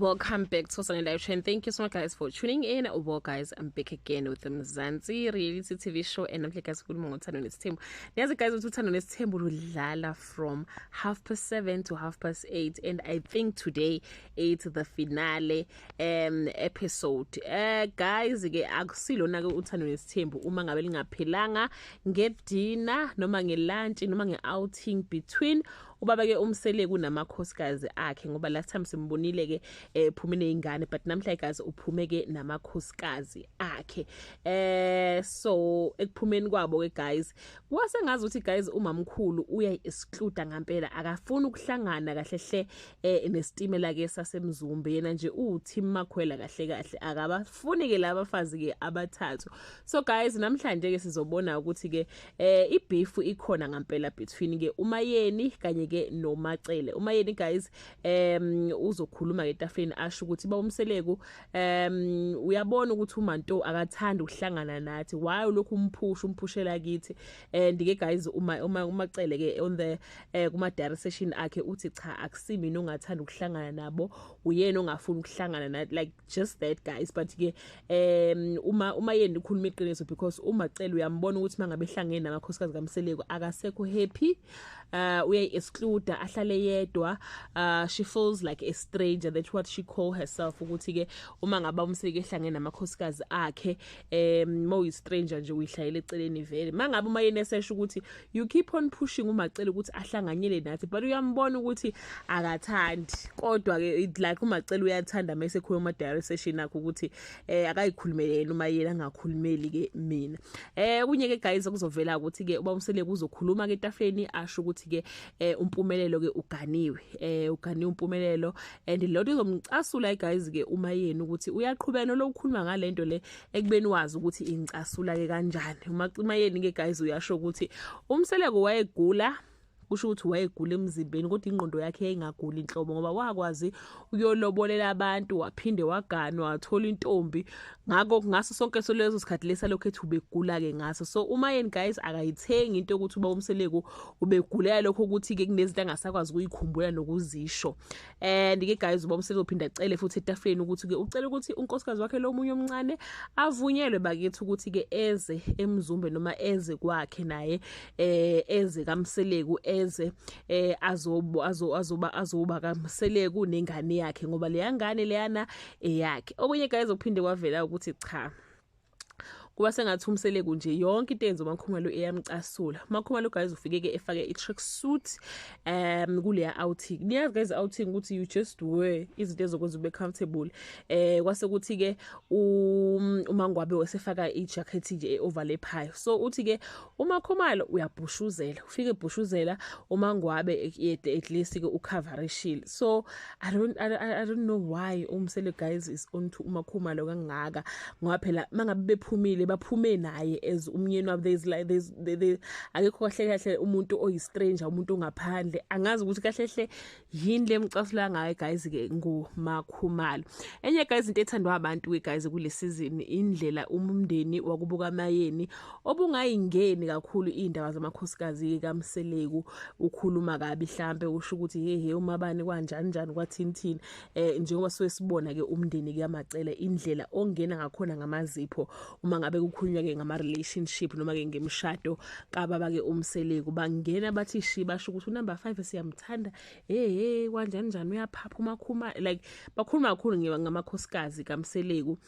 Welcome back to Sunday Live Trend. Thank you so much, guys, for tuning in. Well, guys, I'm back again with the Mzansi reality TV show, and namhlanje, guys, sikhuluma ngoThando Nesithembu. Niyazi, guys, ukuthi Uthando Nesithembu ludlala from 7:30 to 8:30, and I think today it's the finale episode. Guys, ke akusilona ke Uthando Nesithembu uma ngabe lingaphelanga ngedinner noma ngelunch noma ngeouting between ubaba ke uMseleku namakhosikazi akhe, ngoba last time simbonile ke ephume nezingane, but namhlanje, guys, uphume ke namakhosikazi akhe. So ekuphumeni kwabo ke, guys, kwasengazi ukuthi, guys, umamkhulu uyayi exclude ngempela, akafuni ukuhlangana kahle hle nesitimela ke sasemzumbe. Yena nje uTim Makhwela kahle kahle, akabafuni ke labafazi ke abathathu. So guys, namhlanje ke sizobona ukuthi ke ibeef ikhona ngempela between ke uMaYeni kanye ke noMaCele. UMaYeni, guys, uzokhuluma ke etafuleni, asho ukuthi ba uMseleku uyabona ukuthi uManto akathanda ukuhlangana nathi, why lokhu umphusha umphushela kithi? And ke, guys, uma uMaCele ke on the kuma diary session akhe uthi cha, akusimi ongathanda ukuhlangana nabo, uyena ongafuni ukuhlangana nathi, like just that, guys. But ke uma yena ukhuluma iqiniso, because uMaCele uyambona ukuthi mangabe ehlangene namakhosikazi kaMseleku akasekho happy, uyayi exclude, ahlale yedwa. She feels like a stranger, that's what she call herself, ukuthi ke uma ngaba uMseleku ehlangene namakhosikazi akhe, mawuyi stranger nje, uyihlayela eceleni vele. Mangabe uma yena esesho ukuthi you keep on pushing uMaCele ukuthi ahlanganyele nathi, but uyambona ukuthi akathandi, kodwa ke like uMaCele uyathanda mase ekhuluma diary session akhe ukuthi akayikhulumele yena uma yena angakhulumeli ke mina. Kunye ke, guys, kuzovela ukuthi ke uba uMseleku uzokhuluma ke etafuleni, asho ukuthi ke uMpumelelo ke uganiwe, uganiwe uMpumelelo, and lo nto izomcasula, guys, ke uma yena ukuthi uyaqhubeka nolokukhuluma ngalento le ekubeni wazi ukuthi ingicasula ke kanjani. Uma yena ke, guys, uyasho ukuthi uMseleku wayegula, kusho ukuthi wayegula emzimbeni, kodwa ingqondo yakhe yayingaguli inhlobo, ngoba wakwazi ukuyolobolela abantu, waphinde waganwa, wathola intombi ngakho ngaso sonke leso sikhathi lesa lokho ethi ubegula ke ngaso. So uma yena, guys, akayithengi into yokuthi uba uMseleku ubegulela lokho ukuthi ke kunezinto angasakwazi ukuyikhumbula nokuzisho. And ke, guys, uba uMseleku uphinda acele futhi etafuleni ukuthi ke ucela ukuthi unkosikazi wakhe lo munye omncane avunyelwe bakithi ukuthi ke eze eMzumbe noma eze kwakhe naye, eze kaMseleku, eze azobo azo azoba azoba kaMseleku nengane yakhe, ngoba leya ngane leyana eyakhe. Okunye, guys, okuphinde kwavela ukuthi cha, kuba sengathi uMseleku nje yonke into eyenziwa uMaKhumalo iyamcasula. UMaKhumalo, guys, ufike ke efake i-track suit kuleya outing. Niyazi, guys, outing ukuthi you just wear izinto ezokwenza ube comfortable. Kwase kuthi ke uMaNgwabe wesefaka i-jacket nje e-overlaphayo, so uthi ke uMaKhumalo uyabhushuzela, ufike ebhushuzela uMaNgwabe, at least ke ucoverishile. So I don't know why uMsele, guys, is onto uMaKhumalo kangaka, ngoba phela mangabe bephumile baphume naye as umnyeni wabo. There's like there's there, akekho kahle kahle umuntu oyi stranger, umuntu ongaphandle. Angazi ukuthi kahle hle yini lemcasula ngayo, guys, ke nguMaKhumalo. Enye, guys, into ethandwa abantu ke, guys, kule season, indlela umndeni wakubuka Mayeni obungayingeni kakhulu indaba zamakhosikazi kaMseleku, ukhuluma kabi mhlambe, usho ukuthi hey hey, umabani kanjani njani, kwathini thini. Njengoba sesibona ke umndeni kaMaCele indlela ongena ngakhona ngamazipho uma ngabe kukhulunywa ke ngama relationship noma ke ngemshado kababa ke uMseleku, bangena bathi shi, basho ukuthi unumber 5 siyamthanda, hey hey, kanjani njani, uyaphapha uMaKhuma, like bakhuluma kakhulu ngamakhosikazi kaMseleku,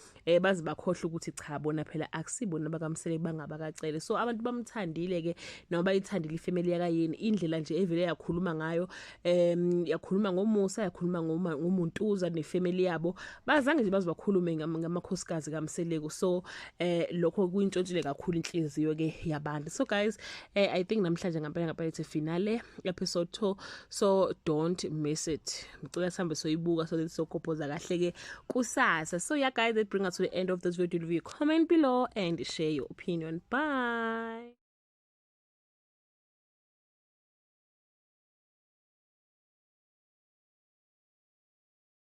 baze bakhohle ukuthi cha, bona phela akusibona bakaMseleku, bangabakaCele. So abantu bamthandile ke noma bayithandile ifamily yakaYeni, indlela nje evele yakhuluma ngayo, yakhuluma ngomusa, yakhuluma ngomuntuza nefamily yabo, bazange nje baze bakhulume ngamakhosikazi kaMseleku. So lokho kuyintshontshile kakhulu inhliziyo ke yabantu. So guys, I think namhlanje ngempela ngempela it's finale episode 2, so don't miss it. Ngicela sihambe soyibuka so that sokophoza kahle ke kusasa. So yeah, guys, that bring us to the end of this video. Leave your comment below and share your opinion. Bye.